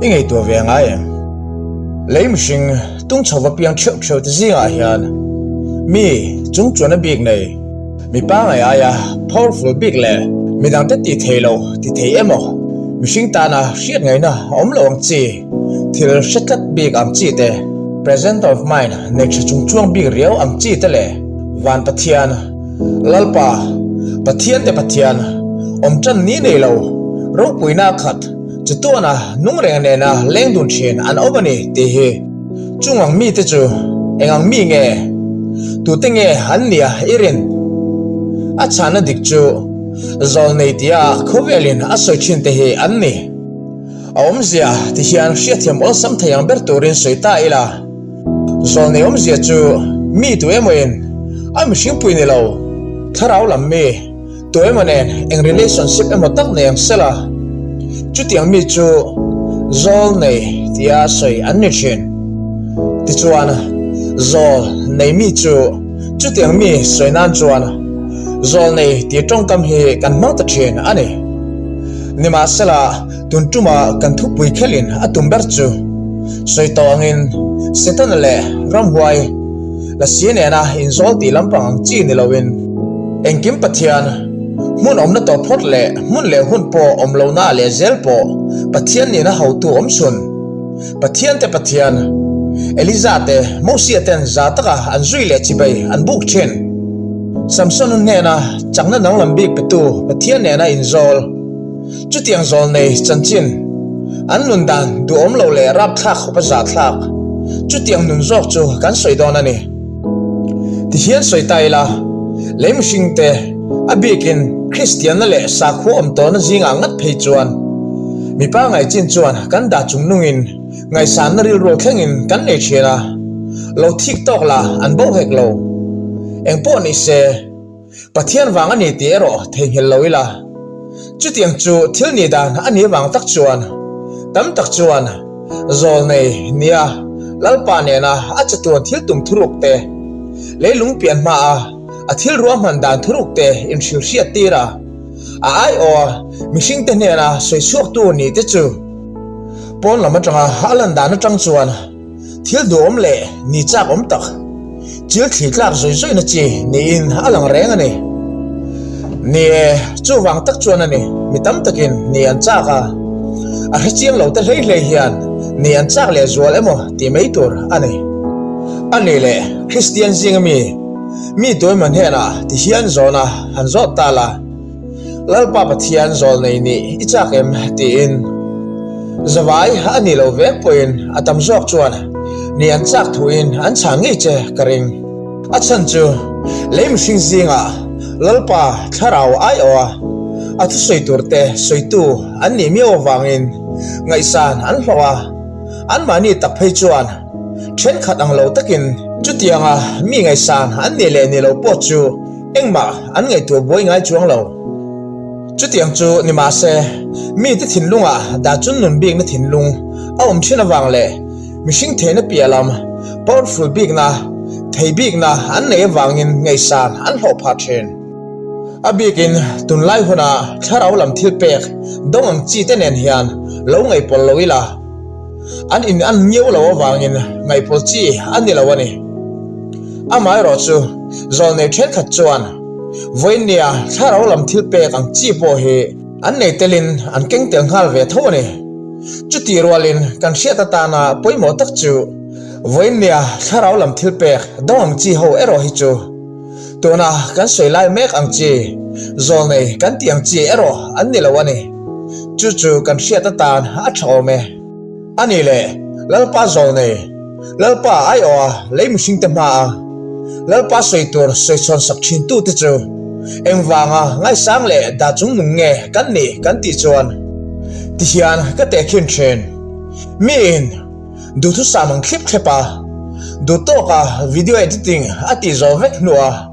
I ngaihtuah ve ngai em? Lei mihring tung chho va piang theuh theuh te zingah hian mi chung chuan a bik nei, mi pangai aia powerful bik leh midangte tih thei lo ti thei emaw mihring tana hriat ngaihna awm lo ang chi thil hre tlat bik ang chi te, present of mind nei tha chung chuang bik riau ang chi te leh Van Pathian, Lalpa, Pathian te Pathian, awm tan ni nei lo, ropuina khat, Chatuana nung reng nena leng dun thin an awm a ni tih hi. Chung ang mite chu eng ang mi nge? Tute nge an nia i rin? A chhana dik chu Zawlnei tia khawvelin a sawi thin te hi an ni. A awmzia ti hian hriatthiam awlsam thei ang ber turin sawi ta ila. Zawlnei awmzia chu mi tu emawin a mihringpui ni lo, thlarau lam mi, Tu emaw nen eng relationship emaw tak nei ang sela, chutiang mi chu zawl nei tia sawi an ni thin. Tichuan, zawl nei mi chu chutiang mi sawi nan chuan zawl nei tih tawngkam hi kan hmang ta thin a ni. Nimahsela, tun tuma kan thupui khelin a tum ber chu sawi tawh angin Setana leh ramhuai, Lasi nena inzawl tih lampang ang chi ni loin engkim Pathian hmun awmna tawh phawt leh hmun leh hun pawh awm lohna leh zel pawh Pathian nihna hotu awm chhun Pathian te Pathian Eliza te Mosia ten za taka an zui leh chibei an buk thin. Samson hnena chakna danglam bik petu Pathian nena inzawl Chutiang zawl nei chanchin, an nun dan duhawm lo leh rapthlak khawp a zahthlak. Chutiang nun zawk chu kan sawi dawn a ni. Tihian sawi ta ila, lei mihring te, a bikin Kristianna leh sakhua awm tawhna zingah ngat phei chuan, mipa ngaihchin chuan kan dah chung nungin ngaihsanna rilru thlengin kan nei thin a, lo thik tawk la an bo hek lo. Engpawh ni se. Pathian vang a ni tih erawh theihnghilh lo ila. Chutiang chu thil nih dan a nih vang tak chuan tam tak chuan Zawlnei nia Lalpa nena a chatuan thil tum thuruk te, leilung pian hmaa a thil ruahman dan thuruk te inhrilhriat tir a, a aiawha mihringte hnena sawi chhuaktu nih te chu pawn lam atanga a lan dan atang chuan Thil duhawm leh ni chak awm tak, chil thli tlak zawi zawina chi niin a lang reng a ni. Ni e, chuvang tak chuan a ni, mi tam takin ni an chak a, a hrechiang lo te hlei hlei hian ni an chak leh zual emaw tih mai tur a ni. A nih leh Kristian zinga mi, mi tuemaw hnenah ti hian zawhna han zawt ta la, Lalpa Pathian zawl nei nih i chak em? tiin Zavai a nih loh vek pawhin a tam zawk chuan ni an chak thuin an chhan ngei che ka ring. A chhan chu lei mihring zingah Lalpa thlarau aiawha a thusawi turte sawitu an nih miau avangin ngaihsan an hlawh a, anmahni tak phei chuan thenkhat ang lo takin chutianga mi ngaihsan an nih leh nih loh pawh chu Engmah an ngaihtuah buai ngai chuang lo. Chutiang chu ni mah se, mite thinlungah dah chun nun bikna thinlung a awm thin avang leh mihring theihna piah lam powerful bikna, thei bikna an nei avangin ngaihsan an hlawh phah thin. A bikin tunlai huna thlarau lam thil pek dawng ang chi te nen hian lo ngaihpawlh lo ila, an in an miau lo avangin ngaihpawlh chi a ni lo a ni. Amaherawhchu, zawlnei thenkhat chuan vawiinnia thlarau lam thil pek ang chi pawh hi an nei telin an keng tel nghal ve tho a ni. Chutih rualin kan hriat atana pawimawh tak chu vawiinnia thlarau lam thil pek dawng ang chi ho erawh hi chu tuna kan sawi lai mek ang chi, zawlnei kan tih ang chi erawh an ni lo a ni. Chu chu kan hriat atan a tha awm e. A ni le, Lalpa zawlnei, Lalpa aiawha lei mihringte hmaa Lalpa sawi tur sawi chhawn sak thintute chu engvanga ngaisang leh dah chung nung nge kan nih kan tih chuan tihian ka tehkhin thin. Miin duhthusam ang thlip thlep a, duhtawka video editing a tih zawh vek hnuah,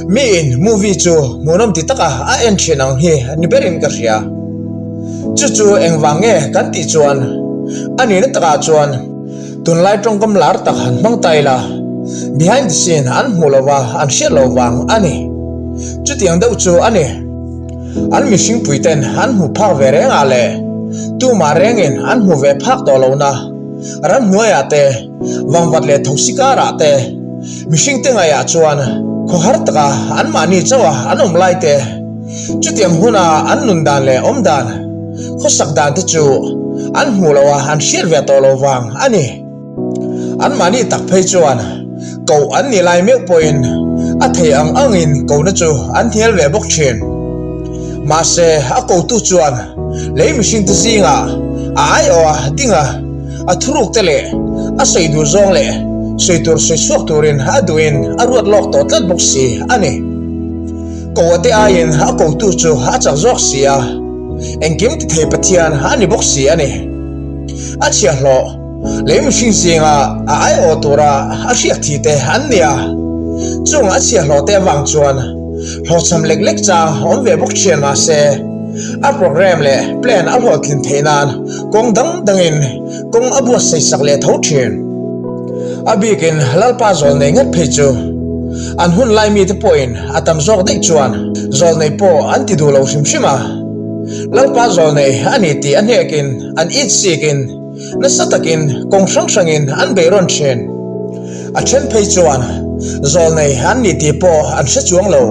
Mi in movie chu hmuhnawm ti taka a en thin ang hi ni berin ka hria. Chu chu engvang nge kan tih chuan a nihna takah chuan tunlai tawngkam lar tak han hmang ta ila, behind the scene an hmuh lova an hriat loh vang a ni. Chutiang deuh chu a ni. An mihringpui ten an hmuh phak ve reng ah leh. Tumah rengin an hmu ve phak tawh lohna ramhnuaiah te, vangvat leh thosi karah te, mihringte ngaihah chuan khawhar taka anmahni chauha an awm lai te, chutiang huna an nun dan leh awm dan, khawsak dan te chu an hmuh loha an hriat ve tawh lo vang a ni. Anmahni tak phei chuan koh an nih lai meuh pawhin a thei ang angin kohna chu an hnial ve bawk thin. Mahse, a kotu chuan lei mihringte zingah a aiawh a ding a, a thurukte leh a sawi duh zawng leh sawi tur sawi chhuak turin a duhin a ruat lawk tawh tlat bawk si a ni. Koh ate aiin a kotu chu a chak zawk si a, engkim ti thei Pathian a ni bawk si a ni. A chhiahhlawh. Lei mihring zinga a aiawh tura a hriak thi te an ni a, chung a chhiahhlawh te avang chuan hlawhchham lek lek chang awm ve bawk thian mah se, a programme leh plan a hlawhtlin theih nan kawng dang dangin kawng a buatsaih sak leh tho thin. A bikin Lalpa zawlnei ngat phei chu an hun lai mite pawhin a tam zawk daih chuan zawlnei pawh an ti duh lo hrim hrim a, Lalpa zawlnei a ni tih a hnekin an itsikin, Nasa takin kawng hrang hrangin an bei rawn thin. A then phei chuan zawlnei an ni tih pawh an hre chuang lo.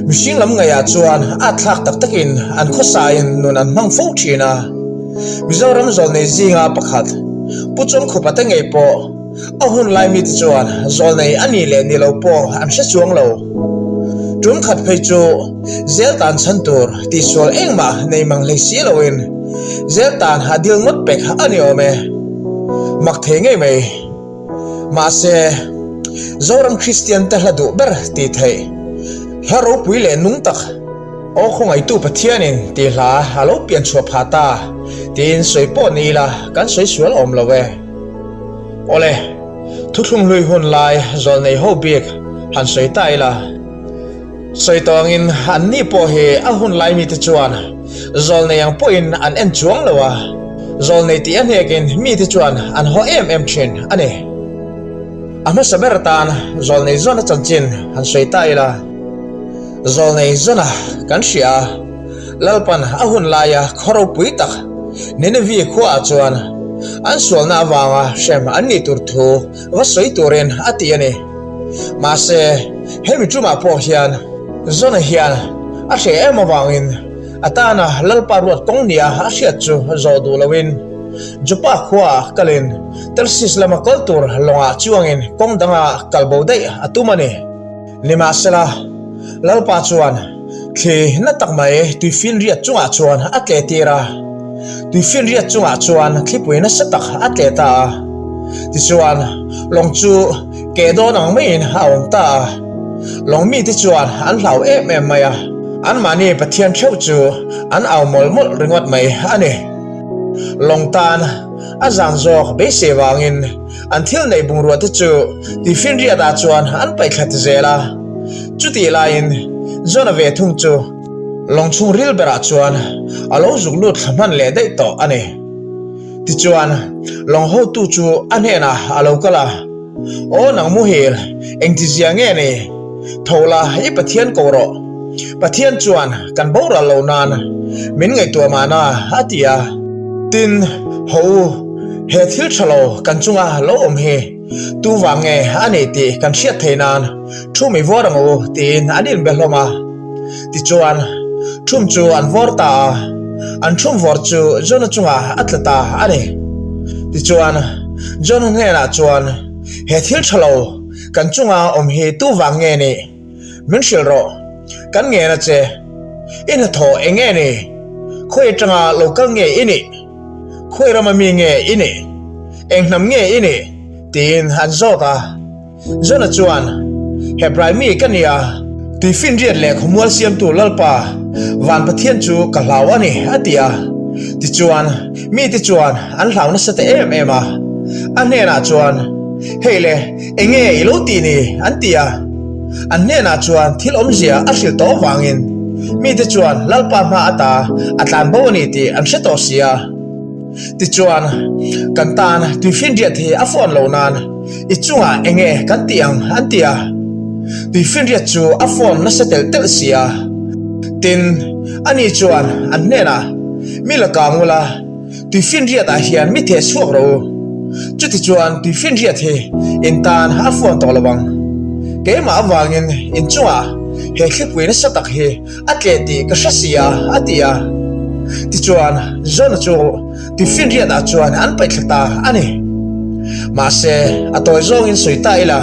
Mihring lam ngaihah chuan at thlak tak takin an khawsain nun an hmang fo thin a. Mizoram zawlnei zinga pakhat Pu Chawngkhupa te ngei pawh A hun lai mite chuan zawlnei a nih leh ni lo pawh an hre chuang lo. Tum khat phei chu zel tan chhan tur tihsual engmah nei mang hlei si loin zel tan a dil ngawt pek a ni awm e. Mak thei ngei mai. Mahse, Zoram Kristian te hla duh ber tih theih, hla ropui leh nung tak, Aw khawngaihtu Pathianin tih hla a lo pian chhuah phah ta tiin sawi pawh ni ila kan sawi sual awm lo e. Awle, thuthlung hlui hun lai zawlnei ho bik han sawi ta ila. Sawi tawh angin anni pawh hi a hun lai mite chuan zawlnei ang pawhin an en chuang lo a, zawlnei tih a hnekin mite chuan an haw em em thin a ni. A hmasa ber atan zawlnei zawna chanchin han sawi ta ila. Zawlnei zawna kan hria a, Lalpan a hun laia khaw ropui tak Nineveh khuaah chuan an sualna avanga hrem an nih tur thu va sawi turin a ti a ni. Mahse, hemi tumah pawh hian Zona hian a hreh em avangin a tana Lalpa ruat kawng nia a hriat chu zawh duh loin Joppa khuaah kalin Tarsis lama kal tur lawngah chuangin kawng danga kal bo daih a tum a ni. Nimahsela, Lalpa chuan thli na tak mai tuifinriat chungah chuan a tle tir a, tuifinriat chungah chuan thlipui nasa tak a tle ta a. Tichuan, lawng chu keh dawn ang maiin a awm ta a. Lawng mite chuan an hlau em em mai a, anmahni Pathian theuh chu an au mawlh mawlh ringawt mai a ni. Lawng tan a zan zawk beisei vangin, An thil neih bungrua te chu tuifinriat ah chuan an paih thla ti zel a, chutih laiin John-a ve thung chu lawng chhung ril berah chuan a lo zuk lut thla hman leh daih tawh a ni. Tichuan, lawng hotu chu a hnenah a lo kal a, Aw nang muhil, engtizia nge ni? Tho la, i Pathian ko rawh. Pathian chuan kan boral lo nan min ngaihtuah mahna a ti a. Tin, haw u, he thil tha lo kan chunga lo awm hi tu vang nge a nih tih kan hriat thei nan thu mi vawr ang u tiin an inbe hlawm a. Tichuan, thum chu an vawr ta a, an thum vawr chu Jona chungah a tla ta a ni. Tichuan, Jona hnenah chuan, He thil tha lo Kan chunga awm hi tu vang nge ni? Min hrilh rawh. Kan ngen a che. I hnathawh eng nge ni? Khawi atanga lo kal nge i nih? Khawi rama mi nge i nih? Eng hnam nge i nih? Tiin an zawt a. Jona chuan, Hebrai mi ka nia, tuifinriat leh khawmual siamtu Lalpa, Van Pathian chu ka hlau a ni, a ti a. Tichuan, mite chuan an hlau nasa ta em em a. A hnenah chuan, Hei le, Eng nge i lo tih ni? an ti a. An hnenah chuan thil awmzia a hrilh tawh avangin mite chuan Lalpa hma ata a tlan bo a ni tih an hre tawh si a. Tichuan, kan tan tuifinriat hi a fawn lo nan i chungah eng nge kan tih ang? an ti a. Tuifinriat chu a fawn nasa telh telh si a. Tin, ani chuan an hnenah. Mi la kang ula, tuifinriat ah hian mi theh chhuak rawh u. Chutichuan tuifinriat hi in tan a fuan tawh lo ang. Keimah avangin in chungah he thlipui nasa tak hi a tleh tih ka hre si a, a ti a. Tichuan Jona chu tuifinriat ah chuan an paih thla ta a ni. Mahse, a tawi zawngin sawi ta ila,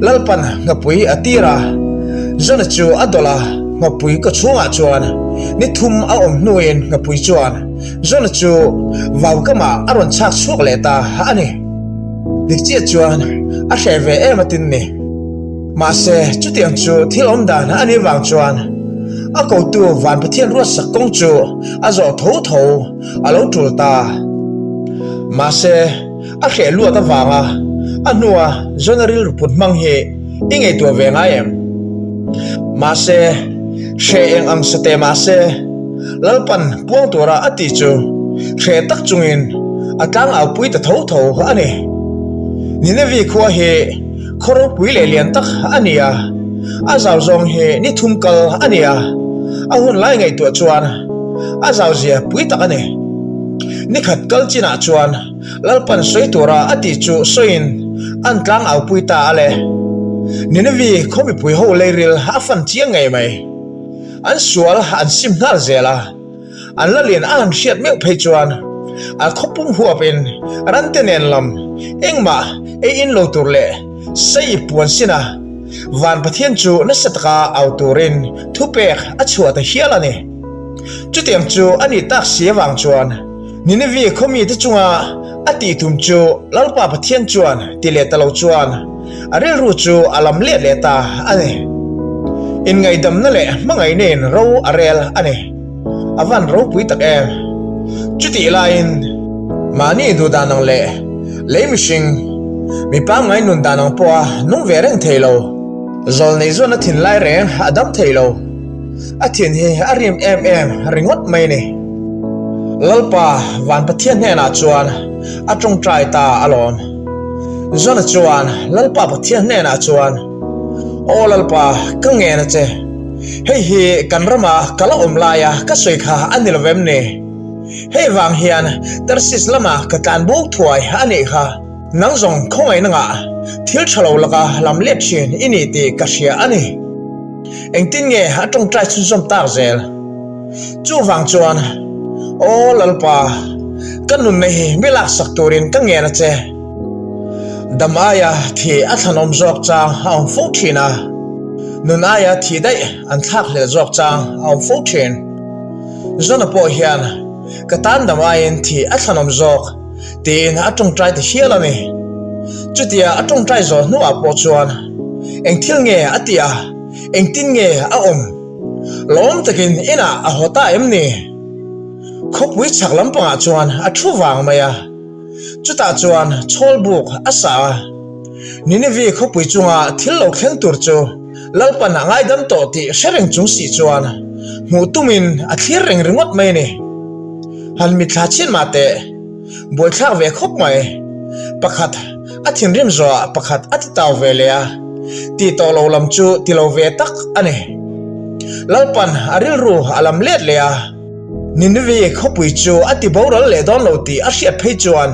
Lalpan nghapui a tir a, Jona chu a dawlh a, nghapui kaw chhungah chuan ni thum a awm hnuin nghapui chuan Jona chu vaukamah a rawn chhak chhuak leh ta a ni. Dik chiah chuan a hreh ve em a tin ni. Mahse, chutiang chu thil awm dan a nih vang chuan a kotu Van Pathian ruatsak kawng chu a zawh tho tho a lo tul ta. Mahse, a hreh luat avanga a hnua Jona rilru put hmang hi i ngaihtuah ve ngai em? Mahse, hreh eng ang sa teh mahse, Lalpan puang tura a tih chu hreh tak chungin a tlang aupui ta tho tho a ni. Ninevi khua hi khaw ropui leh lian tak a ni a, a zau zawng hi ni thum kal a ni a, a hun lai ngaihtuah chuan a zau zia pui tak a ni. Ni khat kal chinah chuan Lalpan sawi tura a tih chu sawiin an tlang aupui ta a le. Ninevi khaw mipui ho leiril a fan chiang ngei mai. An sual an sim nghal zel a, an la lian a han hriat meuh phei chuan a khawpum huapin rante nen lam engmah ei in lo tur leh sei i puan sin a, Van Pathian chu nasa taka au turin thupek a chhuah ta hial a ni. Chutiang chu a nih tak si avang chuan Ninevi khaw mite chunga a tih tum chu Lalpa Pathian chuan ti leh ta lo chuan a rilru chu a lam let leh ta a ni. Inngaihdamna leh hmangaihna in ro a rel a ni. A van ropui tak em! Chutih laiin mahni duh dan ang leh lei mihring, mi pangngai nun dan ang pawha nung ve reng thei lo. Zawlnei zawn a thinlai reng a dam thei lo. A thin hi a rim em em ringawt mai ni. Lalpa Van Pathian hnenah chuan a tawngtai ta alawm. Jona chuan Lalpa Pathian hnenah chuan, Aw Lalpa, ka ngen a che. Hei hi kan rama ka la awm laia ka sawi kha a ni lo vem ni? Hei vang hian Tarsis lama ka tlan bo thuai a nih kha. Nang zawng khawngaihna ngah thil tha lo laka lam let thin i ni tih ka hria a ni. Engtin nge a tawngtai chhunzawm tak zel? Chuvang chuan, Aw Lalpa, ka nunna hi mi laksak turin ka ngen a che. Dam aia thih a thlanawm zawk chang a awm fo thin a, nun aia thih daih an thlak hlel zawk chang a awm fo thin. Zona pawh hian ka tan dam aiin thih a thlanawm zawk tiin a tawngtai ta hial a ni. Chutia a tawngtai zawh hnuah pawh chuan eng thil nge a tih a, engtin nge a awm? Lawm takin inah a haw ta em ni? Khawpui chhak lampangah chuan a thu vang mai a, chutah chuan chhawl buk a sah a. Ninivi khawpui chunga thil lo thleng tur chu Lalpan a ngaidam tawh tih hre reng chung si chuan hmuh tumin a thlir reng ringawt mai a ni. Han mitthla chhin mah teh, buaithlak ve khawp mai. Pakhat a thinrim zawhah pakhat a ti tau ve leh a, tih tawh lo lam chu ti lo ve tak a ni. Lalpan a rilru a lam let leh a, Nineveh khawpui chu a ti boral leh dawn lo tih a hriat phei chuan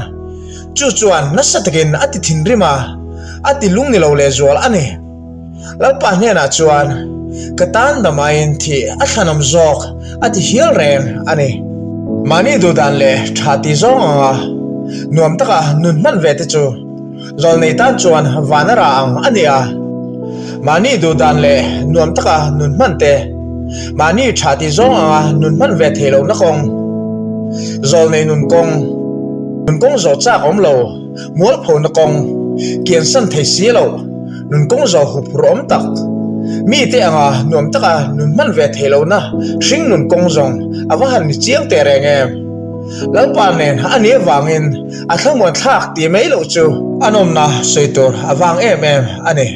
chu chuan nasa takin a ti thinrim a, a ti lung ni lo lehzual a ni. Lalpa hnenah chuan, Ka tan damaiin thih a thlanawm zawk a ti hial reng a ni. Mahni duhdan leh tha ti zawng anga nuam taka nun hman ve te chu zawlnei tan chuan van a ra ang a ni a. Mahni duhdan leh nuam taka nun hman te, mahni tha ti zawng anga nun hman ve thei lohna kawng, zawlnei nun kawng, nun kawng zawh chak awm lo, mualphona kawng, kiansan thei si loh, Nun kawng zawh hup rawh awm tak. Mite anga nuam taka nun hman ve thei lohna hring nun kawng zawng a va han ni chiang teh reng em. Lalpa nen a nih avangin a thlamuan thlak tih mai loh chu a nawmna sawi tur a vang em em a ni.